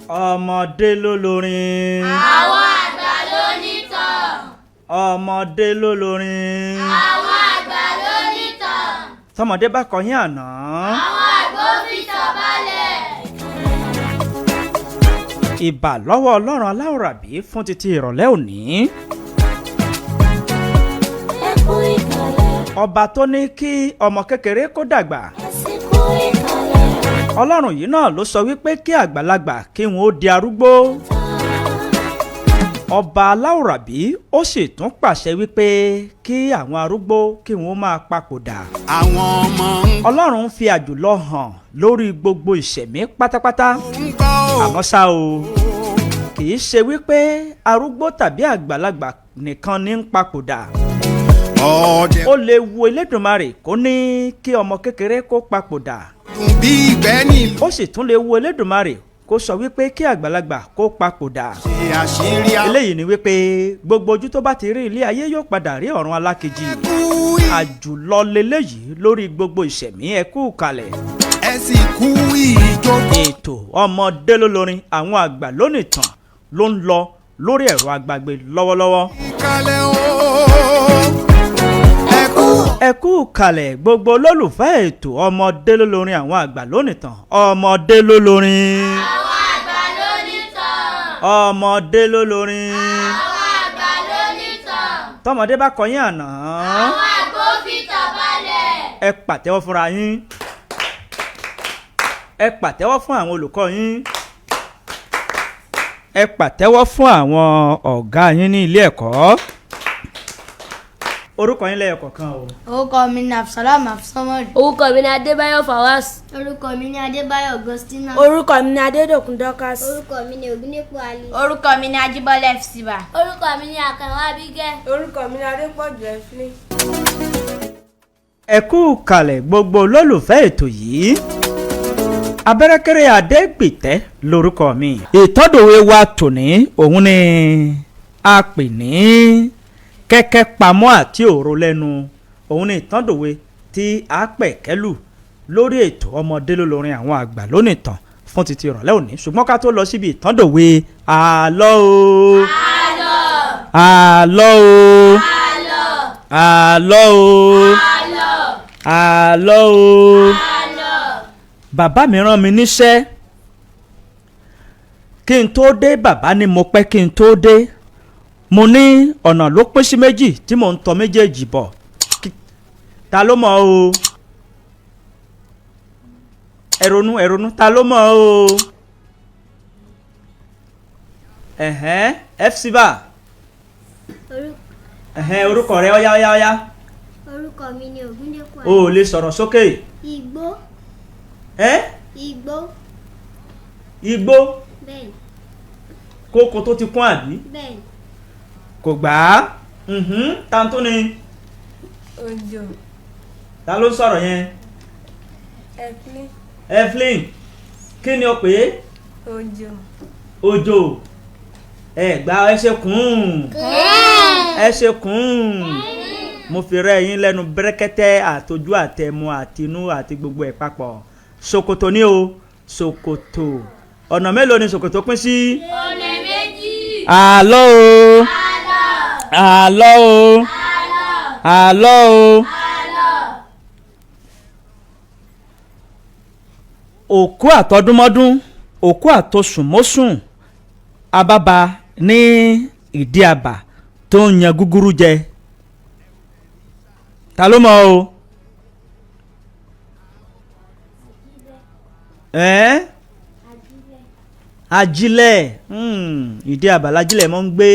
Ọmọdé ló lórin. Àwọn àgbà ló nítàn. Ọmọdé ló lórin. Àwọn àgbà ló nítàn. Tọmọdé bá kọyín àná. Àwọn àgbà ó fi tàn balẹ̀. Ìbà lọ́wọ́ Ọlọ́run aláwòrábí fún títí ìrọ̀lẹ́ òní. Ẹ kú ìkàlẹ̀, Ọba tó ní kí ọmọ kékeré kó dàgbà. ẹ sì kú ìkàlẹ̀. Ọlọ́run yìí náà ló sọ wípé kí àgbàlagbà kí wọn ó di arúgbó. Ọba aláwòrábí ó sì tún pàṣẹ wípé kí àwọn arúgbó kí wọn ó máa papòdà. Àwọn ọmọ ń Ọlọ́run fi àjùlọ hàn lórí gbogbo ìṣẹ̀mí pátápátá. gbọ́ ò. Àmọ́ ṣá o, kì í ṣe wípé arúgbó tàbí àgbàlagbà nìkan ní ń papòdà. Ọ̀dẹ̀ Ó lè wo Elédùmarè kó ní kí ọmọ kékeré kó papòdà. kùn bí ìgbẹ́ nílùú. Ó sì tún lè wo Elédùmarè kó sọ wípé kí àgbàlagbà kó papòdà. Ṣe àṣírí Eléyìí ni wípé gbogbo ojú tó bá ti rí ilé ayé yóò padà rí ọ̀run alákejì. Àkú Àjùlọ leléyìí lórí gbogbo ìṣẹ̀mí. Ẹ kú kalẹ̀. Ẹ sì kú ìjókòó. Ètò Ọmọdé ló lórin, àwọn àgbà lónìí tàn ló ń lọ lórí ẹ̀rọ agbagbe lọ́wọ́lọ́wọ́. Ìkàlẹ̀ o. Ẹ kú. Ẹ kú kalẹ̀ gbogbo olólùfẹ́ ètò Ọmọdé ló lórin, àwọn àgbà lónìí tàn. Ọmọdé ló lórin. Àwọn àgbà ló nítàn. Ọmọdé ló lórin. Àwọn àgbà ló nítàn. Tọmọdé bá kọyín àná. Àwọn àgbà ó fi tàn balẹ̀. Ẹ pàtẹ́wọ́ fúnra yín, ẹ pàtẹ́wọ́ fún àwọn olùkọ́ yín, ẹ pàtẹ́wọ́ fún àwọn ọ̀gá yín ní ilé ẹ̀kọ́. Orúkọ yín lẹ́yọ kọ̀ọ̀kan o. Orúkọ mi ni Absalam Absamad. Orúkọ mi ni Adébáyọ̀ Fawaz. Orúkọ mi ni Adébáyọ̀ Augustina. Orúkọ mi ni Adédòkun Dorcas. Orúkọ mi ni Ògúnnípò Ali. Orúkọ mi ni Ajíbọ́lá Fcba. Orúkọ mi ni Àkànwá Abígẹ́. Orúkọ mi ni Adépọ̀jù Ẹ̀flé. Ẹ kú kalẹ̀ gbogbo olólùfẹ́ ètò yìí. Abẹ́rẹ́kẹ́rẹ́ Adégbìtẹ́ lórúkọ mi. Ìtọ́dọ̀wé wa tòní òun ni a pè ní kẹ́kẹ́ pamọ́ àti òro lẹ́nu. Òun ni ìtọ́dọ̀wé tí a pẹ̀ kẹ́lù lórí ètò Ọmọdé lólórin, àwọn àgbà lónìí tàn fún títí ìrọ̀lẹ́ òní. Ṣùgbọ́n ká tó lọ síbi ìtọ́dọ̀wé, àlọ́ o, àlọ́ o, àlọ́ o, àlọ́ o. Bàbá mi rán mi níṣẹ́ kí n tó dé. Bàbá ní mo pẹ́ kí n tó dé. Mo ní ọ̀nà ló pín sí méjì tí mò ń tọ méjèèjì bọ̀. Ta ló mọ̀ o? Ẹ ronú, ẹ ronú. Ta ló mọ̀ o? Ẹ̀hẹ́n, fcba. Ẹ̀hẹ́n, orúkọ rẹ? Ọ̀yá, ọ̀yá, ọ̀yá. Orúkọ mi ni Ògúnnípò O ò lè sọ̀rọ̀ sókè. Igbó. Ẹ́? Igbó. Igbó? Bẹ́ẹ̀ni. Kókó tó ti kún, àbí? Bẹ́ẹ̀ni. Kò gbà á. Ta tó ni? Òjò. Ta ló ń sọ̀rọ̀ yẹn? Ẹ̀flé. Evelyn, kí ni o pè é? Òjò. Òjò. Ẹ gbà, ẹ ṣe kùn, ẹ ṣe kùn. Mo fi rẹ́ yín lẹ́nu bẹ́rẹ́kẹ́tẹ́ àtọjú àtẹmu àtinú àti gbogbo ẹ̀ papọ̀. Ṣòkòtò ni o, ṣòkòtò. Ọ̀nà mélòó ni ṣòkòtò pín sí? Ọ̀nà méjì. Àlọ́ o, àlọ́ o, àlọ́ o. Òkú àtọdúnmọ́dún, òkú àtosùnmọ́sùn, abába ní ìdí àbà tó ń yan gúgúrú jẹ. Ta ló mọ̀ o? Ẹ́n, ajílẹ̀. Ìdí àbà lájílẹ̀ mọ́ ń gbé.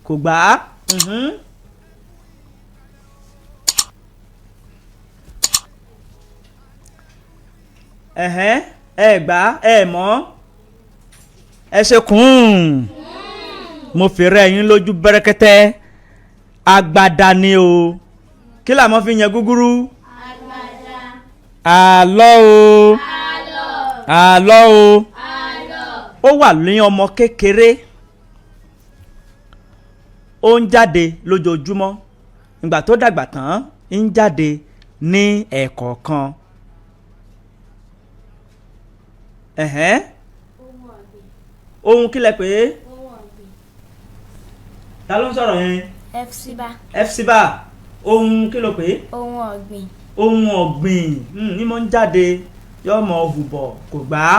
Kò gbà á. Ẹ̀hẹ́n, ẹ gbà á, ẹ mọ̀, ẹ ṣe kùn. Mo fi rẹ́ yín lójú bẹ́rẹ́kẹ́tẹ́. Agbada ni o. Kí làwọn fi yan gúgúrú? Àlọ́ o, àlọ́ o. Ó wà ní ọmọ kékeré, ó ń jáde lójoojúmọ́. Ìgbà tó dàgbà tán, ń jáde ní ẹ̀ẹ̀kọ̀ọ̀kan. Ẹ̀hẹ́n. Ohun kí lẹ pè é? Ta ló ń sọ̀rọ̀ yẹn? Fcba. Fcba, ohun kí ló pè é? Ohun ọ̀gbìn. Ohun ọ̀gbìn ní mo ń jáde yóò mọ hùbọ̀ kò gbà á.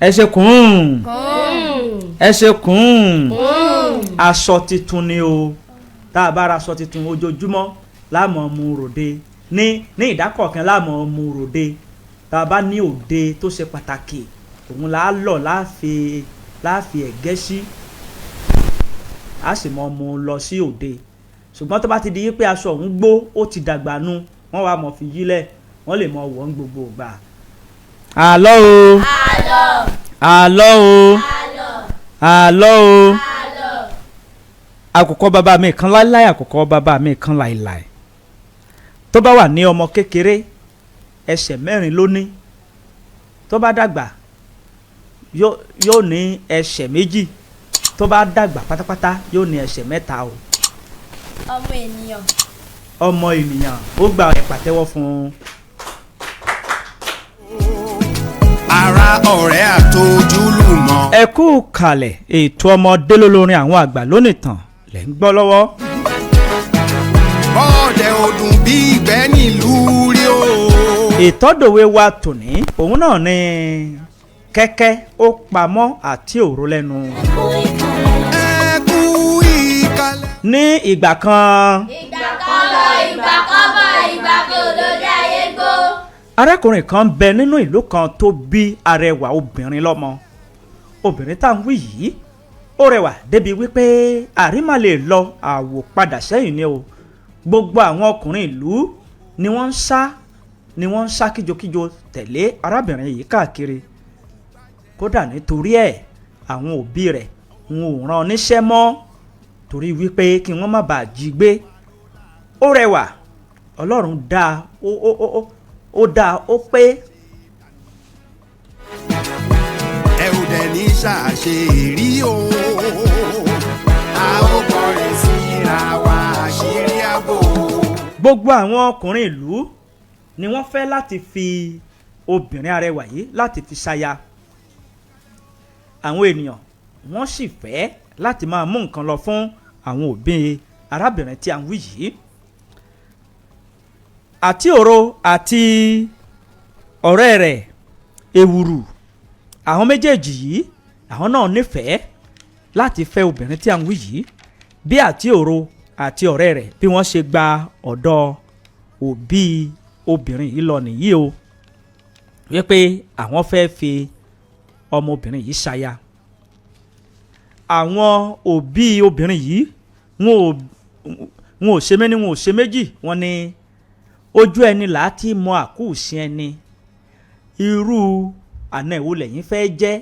Ẹ ṣe kùn, ẹ ṣe kùn. Aṣọ tuntun ni o. Tá a bá ra aṣọ tuntun, ojoojúmọ́ láàmú mu ròde ní ìdákọ̀ọ̀kan, láàmú mu ròde. Tá a bá ní òde tó ṣe pàtàkì, òun là á lọ láàfi ẹ̀gẹ́ sí, a sì mọ mu lọ sí òde. Ṣùgbọ́n tó bá ti di pé aṣọ òun gbó, ó ti dàgbà nu, wọ́n wá mọ̀ fi yílẹ̀, wọ́n lè mọ wọ̀ ń gbogbo ìgbà. Àlọ́ o, àlọ́ o, àlọ́ o. Àkùkọ bàbá mi kan láíláí, àkùkọ bàbá mi kan láíláí. Tó bá wà ní ọmọ kékeré, ẹsẹ̀ mẹ́rin ló ní. Tó bá dàgbà, yóò ní ẹsẹ̀ méjì. Tó bá dàgbà pátápátá, yóò ní ẹsẹ̀ mẹ́ta o. Ọmọ ènìyàn. Ọmọ ènìyàn, ó gba ẹ̀ pàtẹ́wọ́ fún un. Ara ọ̀rẹ́ àtojúlùmọ̀. Ẹ kú kalẹ̀. Ètò ọmọdé lólórin àwọn àgbà lónìí tàn lẹ́ ń gbọ́ lọ́wọ́. Bọ́ọ̀dẹ̀ ọdún bí ìgbẹ́ nílùú rí o. Ìtọ́dòwe wa tòní, òun náà ni kẹ́kẹ́ ó pamọ́ àti òró lẹ́nu. Ẹ kú ìkàlẹ̀. Ẹ kú ìkàlẹ̀. Ní ìgbà kan, Ìgbà kan lọ, ìgbà kan bọ̀, ìgbà kan ò lórí ayé gbó. Arákùnrin kan bẹ nínú ìlú kan tó bí arẹwà obìnrin lọ́mọ. Obìnrin tá à ń wí yìí, ó rẹwà débi wípé àrímà lè lọ àwò padà sẹ́yìn ni o. Gbogbo àwọn ọkùnrin ìlú ni wọ́n ń sá, ni wọ́n ń sá kíjokíjo tẹ̀lé arábìnrin yìí káàkiri. Kódà nítorí ẹ̀, àwọn òbí rẹ̀ ń ò rán níṣẹ́ mọ́, torí wípé kí wọ́n má bàa jí gbé. Ó rẹwà, Ọlọ́run dá ó ó ó ó ó dá ó pé. Ẹ ò dẹ̀ ní ṣàṣe rí o. A ó kọrin síra wa, àṣírí ààbò. Gbogbo àwọn ọkùnrin ìlú ni wọ́n fẹ́ láti fi obìnrin arẹwà yìí láti fi ṣaya. Àwọn ènìyàn wọ́n sì fẹ́ láti máa mú nǹkan lọ fún àwọn òbí arábìnrin tí a ń wí yìí. Àti òro àti ọ̀rẹ́ rẹ̀ ewùrù, àwọn méjèèjì yìí, àwọn náà nífẹ̀ẹ́ láti fẹ́ obìnrin tí a ń wí yìí. Bí àti òro àti ọ̀rẹ́ rẹ̀ bí wọ́n ṣe gba ọ̀dọ̀ òbí obìnrin yìí lọ nìyí o, wípé àwọn fẹ́ fi ọmọbìnrin yìí ṣaya. Àwọn òbí obìnrin yìí, wọn ò ṣe méní, wọn ò ṣe méjì. Wọn ní ojú ẹni là á ti mọ àkúùsí ẹni. Irú àna ìwo lẹ́yìn fẹ́ jẹ́?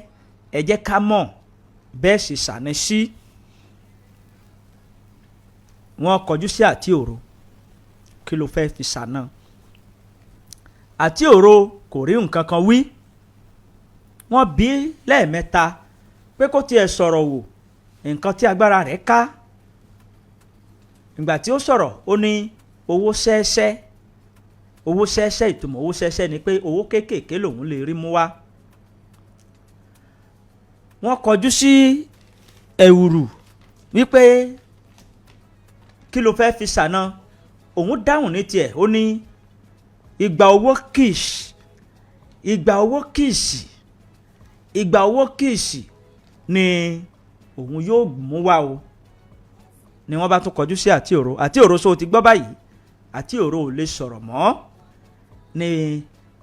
Ẹ jẹ́ ká mọ̀ bẹ́ẹ̀ sì ṣàní sí. Wọ́n kọjú sí àti òro, kí ló fẹ́ fi ṣàná? Àti òro kò rí nǹkan kan wí. Wọ́n bí lẹ́ẹ̀mẹ́ta pé kó tiẹ̀ sọ̀rọ̀ wò, nǹkan tí agbára rẹ̀ ká. Ìgbà tí ó sọ̀rọ̀, ó ní owó ṣẹ́ẹ́ṣẹ́, owó ṣẹ́ẹ́ṣẹ́. Ìtumọ̀ owó ṣẹ́ẹ́ṣẹ́ ni pé owó kéékèèké lòun lè rí mú wá. Wọ́n kọjú sí ẹ̀wùrù wípé kí ló fẹ́ fi ṣàná? Òun dáhùn ní tiẹ̀, ó ní igba owó kìṣì, igba owó kìṣì, igba owó kìṣì ni òun yóò mú wá o. Ni wọ́n bá tún kọjú sí àti òro. Àti òro, so ti gbọ́ báyìí? Àti òro ò lè sọ̀rọ̀ mọ́. Ni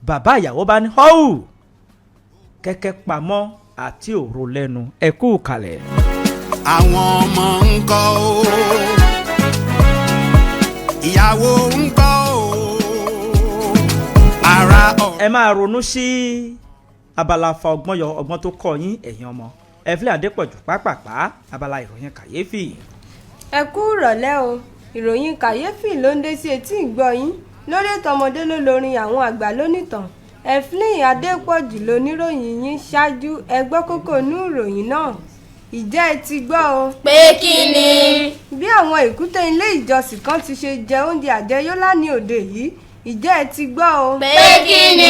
bàbá ìyàwó bá ní họ́wù, kẹ́kẹ́ pamọ́ àti òro lẹ́nu. Ẹ kú kalẹ̀. Àwọn ọmọ ń kọ́ o, ìyàwó ń kọ́ o, ara ọ̀rẹ́. Ẹ máa ronú sí abala fa ọgbọ́n yọ, ọgbọ́n tó kọ́ yín, ẹ̀yin ọmọ. Ẹ̀fílẹ̀ Adépọ̀jù, pápápá, abala ìròyìn kàyéfì. Ẹ kú ìrọ̀lẹ́ o. Ìròyìn kàyéfì ló ń dé sí etí ìgbọ́ yín lórí ètò ọmọdé ló lórin àwọn àgbà lónìtàn. Ẹ̀flín Adépọ̀jù lóníròyìn yín. Ṣáájú, ẹ gbọ́ kókó inú ìròyìn náà. Ìjẹ́ ẹ ti gbọ́ o? Pé kí ni? Bí àwọn èkúté ilé ìjọsìn kan ti ṣe jẹ oúnjẹ àjẹyó lánìí òde yìí. Ìjẹ́ ẹ ti gbọ́ o? Pé kí ni?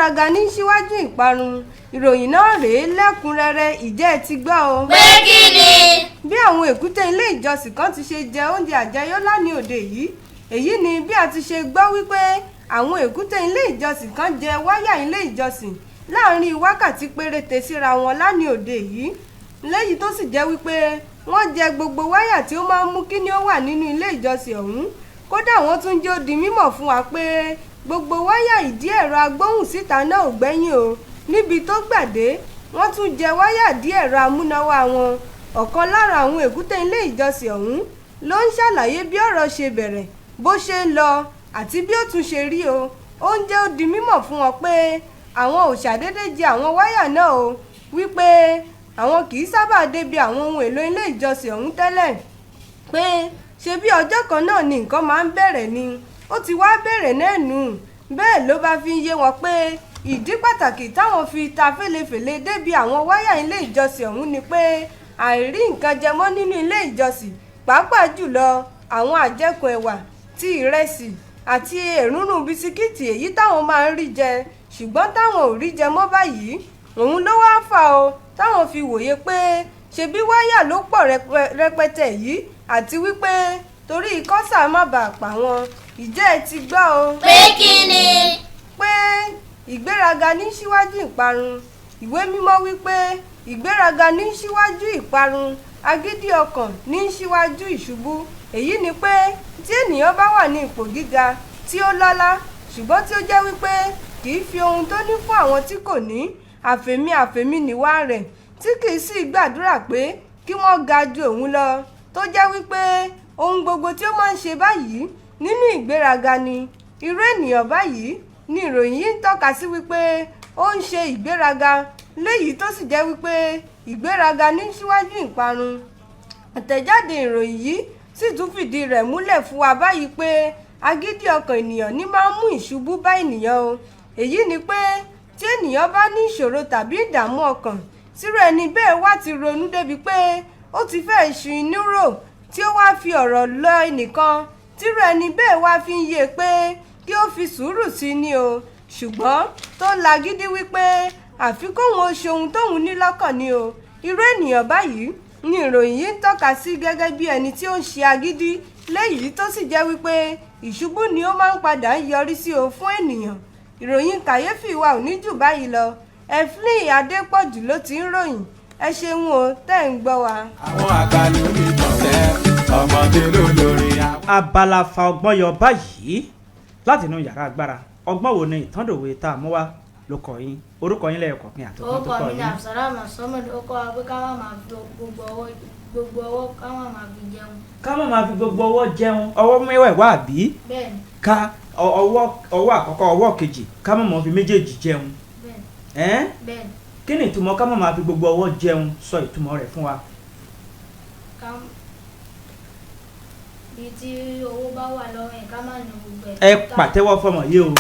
Ìgbéraga ní síwájú ìparun. Ìròyìn náà rèé lẹ́kùnrẹ́rẹ́, ìjẹ́ ẹ ti gbọ́ o. Pé kí ni? Bí àwọn èkúté ilé ìjọsìn kan ti ṣe jẹ oúnjẹ àjẹyó lánìí òde yìí. Èyí ni bí a ti ṣe gbọ́ wípé àwọn èkúté ilé ìjọsìn kan jẹ wáyà ilé ìjọsìn láàrin wákàtí péréte síra wọn lánìí òde yìí, léyìí tó sì jẹ́ wípé wọ́n jẹ gbogbo wáyà tí ó máa ń mú kíní ó wà nínú ilé ìjọsìn ọ̀hún. Kódà wọ́n tún jẹ́ ó di mímọ̀ fún wa pé gbogbo wáyà ìdí ẹ̀rọ agbóhùnsíta náà ò gbẹ́yìn o. Níbi tó gbàdé, wọ́n tún jẹ wáyà ìdí ẹ̀rọ amúnáwá wọn. Ọ̀kan lára àwọn èkúté ilé ìjọsìn ọ̀hún ló ń ṣàlàyé bí ọ̀rọ̀ ṣe bẹ̀rẹ̀, bó ṣe ń lọ àti bí ó tún ṣe rí o. Ó ń jẹ́ ó di mímọ̀ fún wọn pé àwọn ò ṣàdédé jẹ àwọn wáyà náà o, wípé àwọn kì í sábà débi àwọn ohun èlò ilé ìjọsìn ọ̀hún tẹ́lẹ̀, pé ṣe bí ọjọ́ kan náà ni nǹkan máa ń bẹ̀rẹ̀ ni ó ti wá bẹ̀rẹ̀ náà nù. Bẹ́ẹ̀ ló bá fi ń yé wọn pé ìdí pàtàkì táwọn fi ta fèlèfèlè débi àwọn wáyà ilé ìjọsìn ọ̀hún ni pé àìrí nǹkan jẹ mọ́ nínú ilé ìjọsìn, pàápàá jùlọ àwọn àjẹkùn ẹ̀wà ti ìrẹsì àti èrúnrún bisikíìtì èyí táwọn máa ń rí jẹ ṣùgbọ́n táwọn ò rí jẹ mọ́ báyìí. Òun ló wáá fà o táwọn fi wòye pé ṣebí wáyà ló pọ̀ rẹpẹtẹ yìí, àti wípé torí kọ́sà má bàa pa wọn. Ìjẹ́ ẹ ti gbọ́ o. Pé kí ni? Pé ìgbéraga ní síwájú ìparun. Ìwé mímọ́ wípé ìgbéraga ní síwájú ìparun, agídí ọkàn ní síwájú ìṣubú. Èyí ni pé tí ènìyàn bá wà ní ipò gíga tí ó lọ́lá, ṣùgbọ́n tí ó jẹ́ wípé kì í fi ohun tó ní fún àwọn tí kò ní, àfèmí àfèmí níwá rẹ̀, tí kì í sì gbàdúrà pé kí wọ́n ga ju òun lọ, tó jẹ́ wípé ohun gbogbo tí ó máa ń ṣe báyìí nínú ìgbéraga ni, irú ènìyàn báyìí ni ìròyìn yìí ń tọ́ka sí wípé ó ń ṣe ìgbéraga, léyìí tó sì jẹ́ wípé ìgbéraga ní síwájú ìparun. Àtẹ̀jáde ìròyìn yìí sì tún fìdí rẹ̀ múlẹ̀ fún wa báyìí pé agídí ọkàn ènìyàn ní máa ń mú ìṣubú bá ènìyàn o. Èyí ni pé tí ènìyàn bá ní ìṣòro tàbí ìdààmú ọkàn, tírú ẹni bẹ́ẹ̀ wá ti ronú débi pé ó ti fẹ́ ṣu inú rò, tí ó wáá fi ọ̀rọ̀ lọ ẹnìkan, tírú ẹni bẹ́ẹ̀ wá fi ń yé e pé kí ó fi sùúrù sí i ni o, ṣùgbọ́n tó lagídí wípé àfi kóun ó ṣe ohun tóun ní lọ́kàn ni o. Irú ènìyàn báyìí ni ìròyìn yìí ń tọ́ka sí gẹ́gẹ́ bí ẹni tí ó ń ṣe agídí, léyìí tó sì jẹ́ wípé ìṣubú ni ó máa ń padà ń yọrí sí o fún ènìyàn. Ìròyìn kàyéfì wa ò ní jù báyìí lọ. Ẹ̀flín Adépọ̀jù ló ti ń ròyìn. Ẹ ṣeun o tẹ́ ń gbọ́ wa. Àwọn àgbà ló ní tọ̀tẹ̀, ọmọdé ló lórí àwọn. Abala fa ọgbọ́n yọ báyìí láti inú yàrá agbára. Ọgbọ́n wo ni ìtàndòwe tá a mú wá ló kọ yín? Orúkọ yín lẹ́yọ̀kọ̀ọ̀kan àtọ̀gbọ́n tó Orúkọ kọ mi ni yín. Abdulsalam Ahmed. Ó kọ́ wa pé ká má máa fi gbogbo ọwọ́ ká má máa fi jẹun. Ká má máa fi gbogbo ọwọ́ jẹun. Ọwọ́ mẹ́wẹ̀ẹ̀wá àbí? Bẹ́ẹ̀ni. Ká ọwọ́ àkọ́kọ́, ọwọ́ kejì, ká má máa fi méjèèjì jẹun. Bẹ́ẹ̀ni. Ẹ́n? Bẹ́ẹ̀ni. Kí ni ìtumọ̀ ká má máa fi gbogbo ọwọ́ jẹun? Sọ ìtumọ̀ rẹ̀ fún wa. Ká bí tí owó bá wà lọ́wọ́ yẹn, ká má ná gbogbo ẹ̀. Ẹ pàtẹ́wọ́ fọmọ yìí o.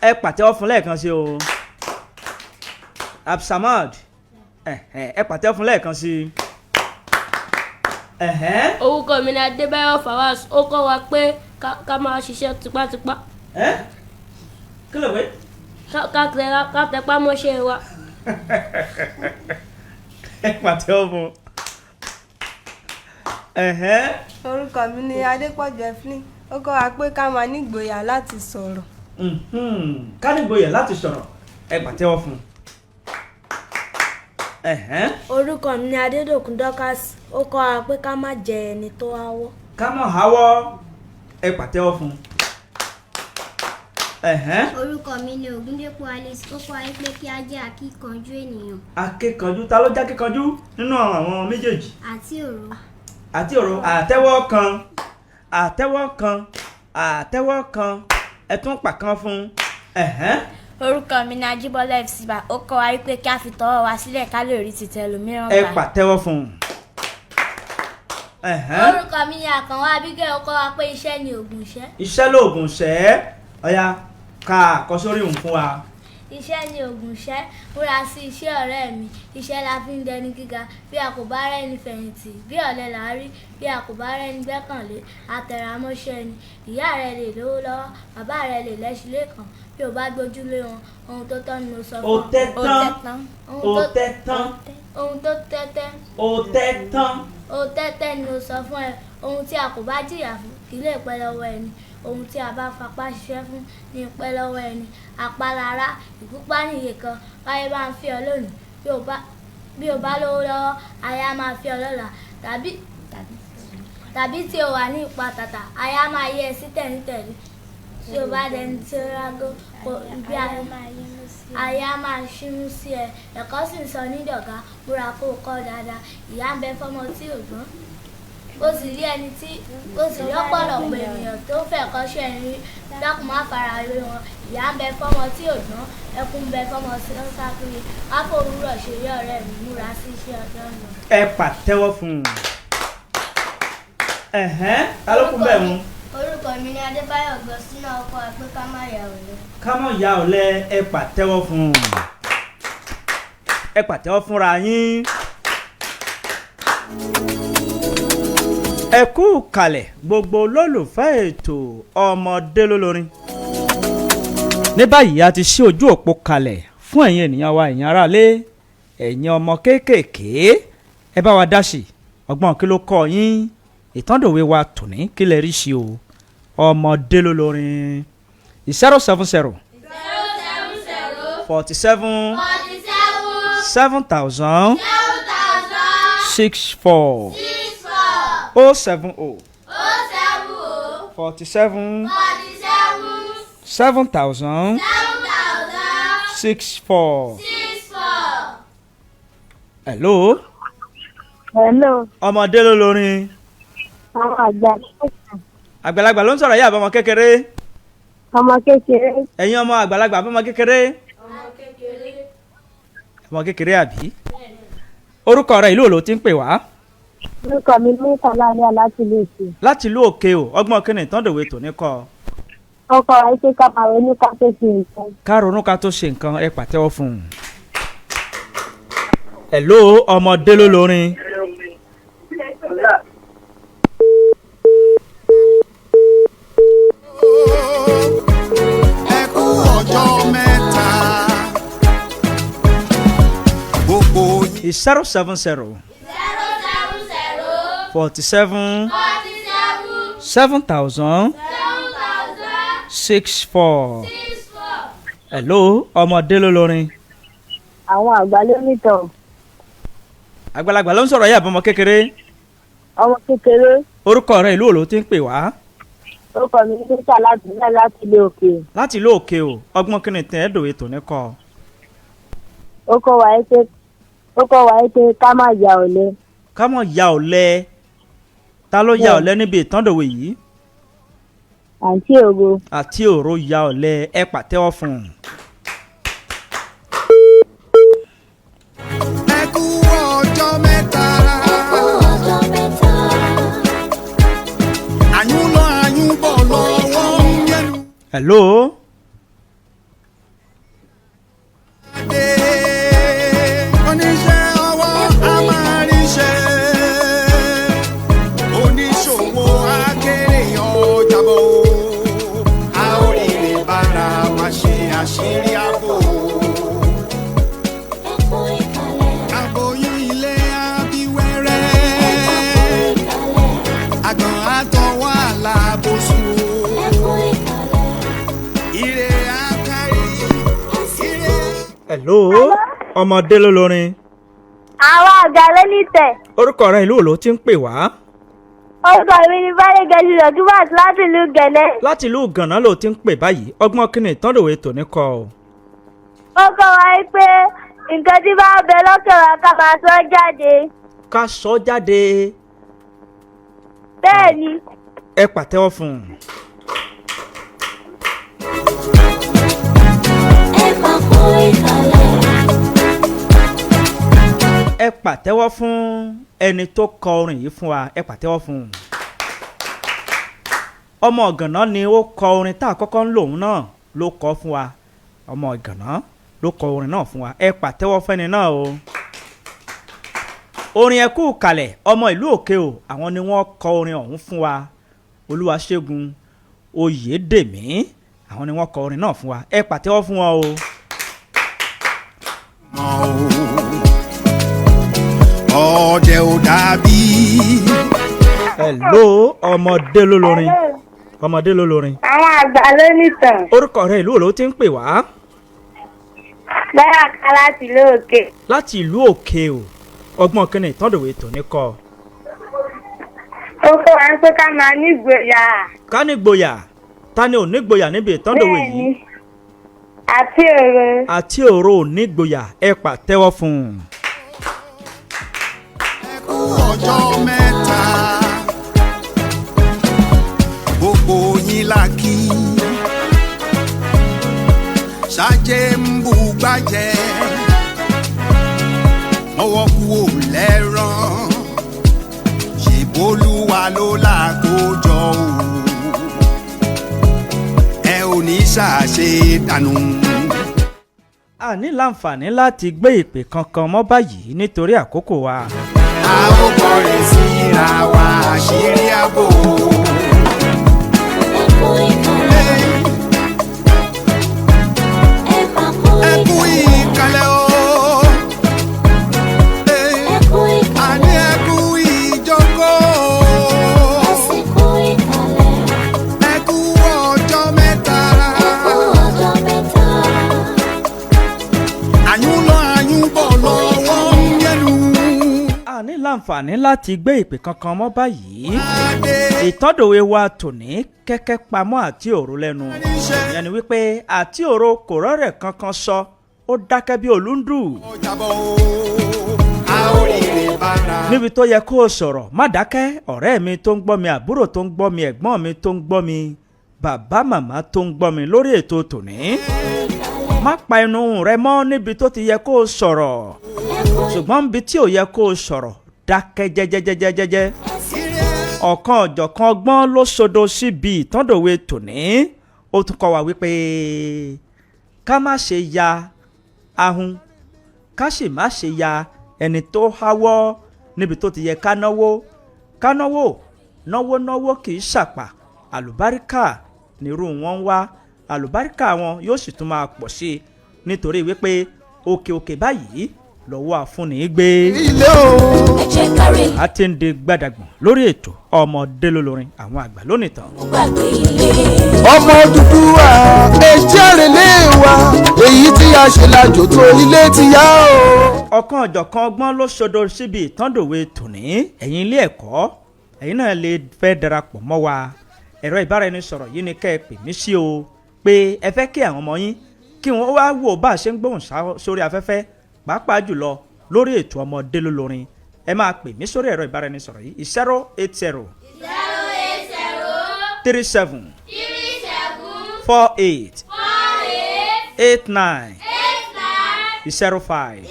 Ẹ pàtẹ́wọ́ fún lẹ́ẹ̀kan sí o. Absamad, ẹ pàtẹ́wọ́ fún lẹ́ẹ̀kan sí. Orúkọ mi ni Adébáyọ̀ Fawaz. Ó kọ́ wa pé ká máa ṣiṣẹ́ tipátipá. Kí ló wé? Ká tẹpá mọ́ṣẹ́ wa. Ẹ pàtẹ́wọ́ fún. Orúkọ mi ni Adépọ̀jù Ẹ̀flín. Ó kọ́ wa pé ká máa nígboyà láti sọ̀rọ̀. Ká nígboyà láti sọ̀rọ̀. Ẹ pàtẹ́wọ́ fún. Orúkọ mi ni Adédòkun Dorcas. Ó kọ́ wa pé ká má jẹ ẹni tó háwọ́. Ká má háwọ́. Ẹ pàtẹ́wọ́ fún. Orúkọ mi ni Ògúndépò Alice. Ó kọ́ wa pé kí á jẹ́ akíkanjú ènìyàn. Akíkanjú. Ta ló jẹ́ akíkanjú nínú àwọn méjèèjì? Àti òru. Àti òru. Àtẹ́wọ́ kan, àtẹ́wọ́ kan, àtẹ́wọ́ kan. Ẹ tún pàkan fún. Orúkọ mi ni Ajíbọ́lá Fcba. Ó kọ́ wa pé kí a fi tọwọ́ wa sílẹ̀ ká lè rí ti tẹlòmíràn Ẹ gbà. pàtẹ́wọ́ fún. Orúkọ mi ni Àkànwá Abigail. Ó kọ́ wa pé iṣẹ́ ni ògùn iṣẹ́. Iṣẹ́ lóògùn ṣẹ́. Ọ̀ya, ka àkọsórí òun fún wa. Iṣẹ́ ni ògùn ìṣẹ́. Múra sí iṣẹ́, ọ̀rẹ́ mi. Iṣẹ́ la fi ń dẹni gíga. Bí a kò bá rẹ́ni fẹ̀yìntì, bí ọ̀lẹ là á rí. Bí a kò bá rẹ́ni gbẹ́kànlé, àtẹ̀rámọ́ṣẹ́ ni. Ìyá rẹ lè lówó lọ́wọ́, bàbá rẹ lè lẹ́ṣin léèkàn. Bí o bá gbójúlé wọn, ohun tó tọ́ ni mo sọ Ó fún ọ. tẹ́ Ó tán. tẹ́ tán. Ó tẹ́ tán. Ohun tó tẹ́tẹ́. Ó tẹ́ tán. Ó tẹ́tẹ́ ni mo sọ fún ẹ. Ohun tí a kò bá jìyà fún kì í lè pẹ́ lọ́wọ́ ẹni. Ohun tí a bá fapá ṣiṣẹ́ fún ní pẹ́ lọ́wọ́ ẹni. Apalára ìgúnpá nìyẹn kan. Báyé bá ń fi ọ lónìí, bí o bá lówó lọ́wọ́, ayé á máa fi ọ lọ́la. Tàbí tí o wà ní ipa tàtà, ayé á máa yẹ ẹ sí tẹ̀ríntẹ̀rín. Tí o bá dẹni tí ó rágó, kò bí ayé á máa ṣímú sí ẹ. Ẹ̀kọ́ sì ń sọ ní dọ̀gá, múra kó o kọ́ dáadáa. Ìyá ń bẹ fọ́mọ tí ò gbọ́n. Ó sì rí ẹni tí ó sì rí ọ̀pọ̀lọpọ̀ ènìyàn tó fẹ́ kọ́ṣẹ́ rí. Dákun, má fara wé wọn. Ìyá ń bẹ fọ́mọ tí ò gbọ́n, ẹkún ń bẹ fọ́mọ tí ó ń sá kiri. Má fòwúrọ̀ ṣeré, ọ̀rẹ́ mi. Múra sí iṣẹ́, ọjọ́ ń lọ. Ẹ pàtẹ́wọ́ fún un. Ẹ̀hẹ́n, ta ló kún bẹ́ẹ̀ mu? Orúkọ mi ni Adébáyọ̀ Gọ́sínà. Ó kọ́ wa pé ká má ya ọ̀lẹ. Ká mọ̀ ya ọ̀lẹ. Ẹ pàtẹ́wọ́ fún un. Ẹ pàtẹ́wọ́ fúnra yín. Ẹ kú kalẹ̀, gbogbo olólùfẹ́ ètò ọmọdé lólórin. Ní báyìí, a ti ṣí ojú òpó kalẹ̀ fún ẹ̀yin ènìyàn wa, ẹ̀yin aráalé, ẹ̀yin ọmọ kéékèèké. Ẹ bá wa dá sí ọgbọ́n. Kí ló kọ́ yín ìtàndòwe wa tòní? Kí lè rí sí o? Ọmọdé lólórin, 070 070 47 47 7000 7000 64 64 070 070 47 47 7000 7000 64. 64. Hello. Hello, Ọmọdé lólórin. àwọn àgbà. Àgbàlagbà ló ń sọ̀rọ̀ yìí àbọ̀mọ kékeré? Ọmọ kékeré. Ẹ̀yin ọmọ àgbàlagbà àbọ̀mọ kékeré? Ọmọ kékeré, àbí? Orúkọ rẹ̀, ìlú wo ló ti ń pè wá? Orúkọ mi ní Kàláríà láti ìlú Èkó. Láti ìlú òkè o. Ọgbọ́n kí ni ìtàndòwe tòní kọ́? Ọkọ rẹ̀ ṣe ká máa ronú ká tó ṣe nǹkan. Ká ronú ká tó ṣe nǹkan. Ẹ pàtẹ́wọ́ fún un. Hello, ọmọdé lólórin. Ẹ kú ọjọ́ mẹ́ta. Gbogbo yín. 070 070 47 47 7000 7000 64. 64. Hello, ọmọdé lólórin. Àwọn àgbà ló nìtàn. Àgbàlagbà ló ń sọ̀rọ̀ yìí àbọ̀mọ kékeré? Ọmọ kékeré. Orúkọ rẹ̀, ìlú wo ló ti ń pè wá? Orúkọ mi ní Kàláríà láti ìlú Òkè. Láti ìlú òkè o. Ọgbọ́n kí ni tẹ̀ ẹ́ dòwe tòní kọ́? Ó kọ́ wa pé ká má ya ọ̀lẹ. Ká mọ̀ ya ọ̀lẹ. Ta ló ya ọ̀lẹ níbi ìtàndòwe yìí? Àǹtí Ògo. Àti òro ya ọ̀lẹ. Ẹ pàtẹ́wọ́ fún un. Ẹ kú ọjọ́ mẹ́ta. Ẹ kú ọjọ́ mẹ́ta. Àyùn lọ, àyùn bọ̀ lọ́wọ́ ń yẹnu. Hello. Dé. Oníṣẹ́ ọwọ́ a máa ríṣẹ́. Oníṣòwò akéré ọjà bọ̀. A ó rèrè bára wa ṣe, àṣírí àbò. Ẹ kú ìkàlẹ̀. Aboyún ilé abiwẹ́rẹ́. Ẹ kú ìkàlẹ̀. Àgbọ̀n àtọwọ́ àlàbòsùn. Ẹ kú ìkàlẹ̀. Ire akárí. Ire. Hello, ọmọdé lólórin. Àwọn àgbà ló nìtẹ̀. Orúkọ rẹ̀, ìlú wo ló ti ń pè wá? Orúkọ mi ní Bádégẹ̀sì Rọ̀gíbàt láti ìlú Gẹ̀nẹ́. Láti ìlú Gànà ló ti ń pè báyìí. Ọgbọ́n kí ni ìtàndòwe tòní kọ́ ọ? Ó kọ́ wa pé nǹkan tí bá ń bẹ lọ́kàn wa, ká máa sọ jáde. Ká sọ jáde. Bẹ́ẹ̀ ni. Ẹ pàtẹ́wọ́ fún un. Ẹ máa kú ìkàlẹ̀. Ẹ pàtẹ́wọ́ fún ẹni tó kọ orin yìí fún wa. Ẹ pàtẹ́wọ́ fún un. Ọmọ Ọ̀gànná ni ó kọ orin tá a kọ́kọ́ ń lòun náà ló kọ fún wa, ọmọ Ọ̀gànná. ló kọ orin náà fún wa. Ẹ pàtẹ́wọ́ fẹ́ni náà o. Orin ẹkú kalẹ̀ ọmọ ìlú òkè o, àwọn ni wọ́n kọ orin ọ̀hún fún wa. Olúwaṣẹ́gun Oyèdèmí, àwọn ni wọ́n kọ orin náà fún wa. Ẹ pàtẹ́wọ́ fún wọn o. Ọdẹ ò dàbí. Hello, ọmọdé ló lórin, ọmọdé ló lórin. Àwọn àgbà ló nìtàn. Orúkọ rẹ, ìlú wo ló ti ń pè wá? Bẹ́ẹ̀ ká láti ìlú òkè. Láti ìlú òkè o. Ọgbọ́n kínní ìtọ́dọ̀wé tòní kọ? Ó kọ́ wa ń pé ká máa nígboyà. Ká nígboyà. Ta ni ò nígboyà níbi ìtọ́dọ̀wé yìí? Bẹ́ẹ̀ni. Àti èrò. Àti òro ò nígboyà. Ẹ pàtẹ́wọ́ fún un. Ọjọ́ mẹ́ta, gbogbo yín la kí. Ṣáájé ń bu gbájẹ́, mọ́wọ́ kú ò lẹ́rán, ṣèbólúwa ló làkójọ o, ẹ ò ní ṣàṣe dànù. A ní láǹfààní láti gbé ìpè kankan mọ́ báyìí nítorí àkókò wa. A ó kọrin síra wa, àṣírí ààbò. Ẹ kú ìkàlẹ̀. Ẹ máa kú Ẹ kú ìkàlẹ̀. ìkàlẹ̀ o. Ẹ kú ìkàlẹ̀. Àní ẹ kú ìjókòó. Ẹ sì kú ìkàlẹ̀. Ẹ kú ọjọ́ mẹ́ta. Ẹ kú ọjọ́ mẹ́ta. Àyùn lọ àyùn bọ̀ lọ́wọ́ ń yẹnu. A ní láǹfààní láti gbé ìpè kankan mọ́ báyìí. Adé Ìtọ́dọ̀wé wa tòní, kẹ́kẹ́ pamọ́ àti òru lẹ́nu. Ìyẹn ni wípé àti òro kò rọ́rẹ̀ kankan sọ, ó dákẹ́ bí olúndù. Ọjàbọ̀ o, a ó rírè bára. Níbi tó yẹ kó o sọ̀rọ̀, má dákẹ́. Ọ̀rẹ́ mi tó ń gbọ́ mi, àbúrò tó ń gbọ́ mi, ẹ̀gbọ́n mi tó ń gbọ́ mi, bàbá màmá tó ń gbọ́ mi lórí ètò tòní, má pa ẹnu rẹ mọ́ níbi tó ti yẹ kó o sọ̀rọ̀. Ṣùgbọ́n níbi tí ò yẹ kó o sọ̀rọ̀, dákẹ́ jẹ́jẹ́jẹ́jẹ́jẹ́. Ọ̀kan ọ̀jọ̀kan ọgbọ́n ló sodo síbi ìtọ́dọ̀wé tòní. Ó tún kọ́ wa wípé ká má ṣe ya ahun, ká sì má ṣe ya ẹni tó háwọ́. Níbi tó ti yẹ ká náwó, ká náwó. Náwó náwó kì í ṣàpà, àlùbáríkà nírú wọn ń wá. Àlùbáríkà wọn yóò sì tún máa pọ̀ sí i nítorí wípé òkè òkè báyìí lọ́wọ́ àfúnni gbé. Ilé o. Ẹ jẹ́ ká rí A ti ń di gbàdàgbọ̀n lórí ètò ọmọdé lólórin, àwọn àgbà lónìí tán. gbàgbé ilé. Ọmọ Odùduwà, èjì àrèlé wa, èyí tí a ṣe lájò tó ilé ti yá o. Ọ̀kan ọ̀jọ̀kan ọgbọ́n ló ṣodo síbi ìtàndòwe tòní. Ẹ̀yin ilé ẹ̀kọ́, ẹ̀yin náà lè fẹ́ darapọ̀ mọ́ wa. Ẹ̀rọ ìbáraẹnisọ̀rọ̀ yìí ni kẹ́ ẹ pè mí sí o, pé ẹ fẹ́ kí àwọn ọmọ yín kí wọ́n wá wò bá a ṣe ń gbóhùn sórí afẹ́fẹ́, pàápàá jùlọ lórí ètò ọmọdé lólórin. Ẹ máa pè mí sórí ẹ̀rọ ìbáraẹnisọ̀rọ̀ yìí: 080 080 37 37 48 48 89 89 05 05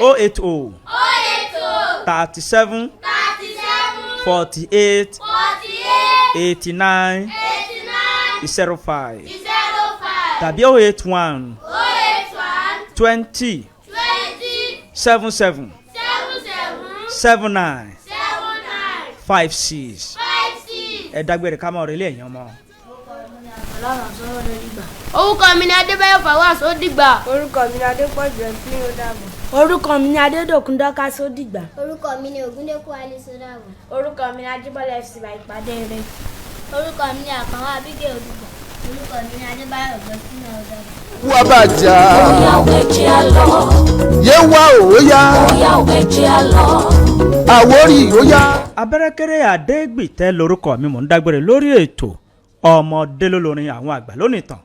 080 080 37 37 48 48 89 89 05 05 tàbí 081 081 20 20 77 77 79 79 56. 56. Ẹ dágbére ká mọ́ relé, ẹ̀yàn ọmọ. Orúkọ mi ni Adébáyọ̀ Fawaz, ó dìgbà. Orúkọ mi ni Adépọ̀jù Ẹ̀fín, ó dàbọ̀. Orúkọ mi ni Adédòkun Dọ́kásí, ó dìgbà. Orúkọ mi ni Ògúndékù Alice Odàbọ̀. Orúkọ mi ni Ajíbọ́lá FC ìpàdé rẹ. Orúkọ mi ni Àkànwá Abigail Odùgbò. Orúkọ mi ni Adébáyọ̀ Gbẹ́sínà Odàbọ̀. Wá bàjá. Bóyá o ẹ jẹ́ á lọ. Yé wá ò yá. Bóyá o ẹ jẹ́ á lọ. Àwórì ó yá. Abẹ́rẹ́kẹ́rẹ́ Adégbìtẹ́ lorúkọ mi. Mò ń dágbére lórí ètò ọmọdé lólórin àwọn àgbà lónìí tán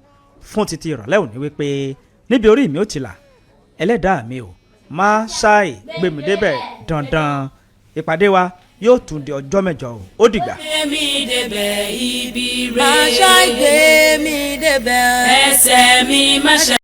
fún títí ìrọ̀lẹ́ òní, wípé níbi orí mi ò ti là, ẹlẹ́dàá mi ò má ṣáì gbèmí débẹ̀ dandan. Ìpàdé wa yóò tún di ọjọ́ mẹ́jọ o. Ó dìgbà. Gbé mi débẹ̀ ibi rẹ̀. Má ṣàìgbé mi débẹ̀. Ẹsẹ̀ mi má ṣe.